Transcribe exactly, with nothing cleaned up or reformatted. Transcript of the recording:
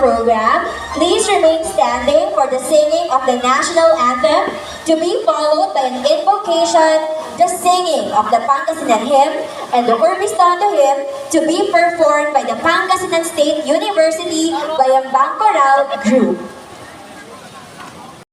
program, please remain standing for the singing of the national anthem, to be followed by an invocation, the singing of the Pangasinan hymn, and the Urbis Tondo hymn, to be performed by the Pangasinan State University Bayambang Chorale Group.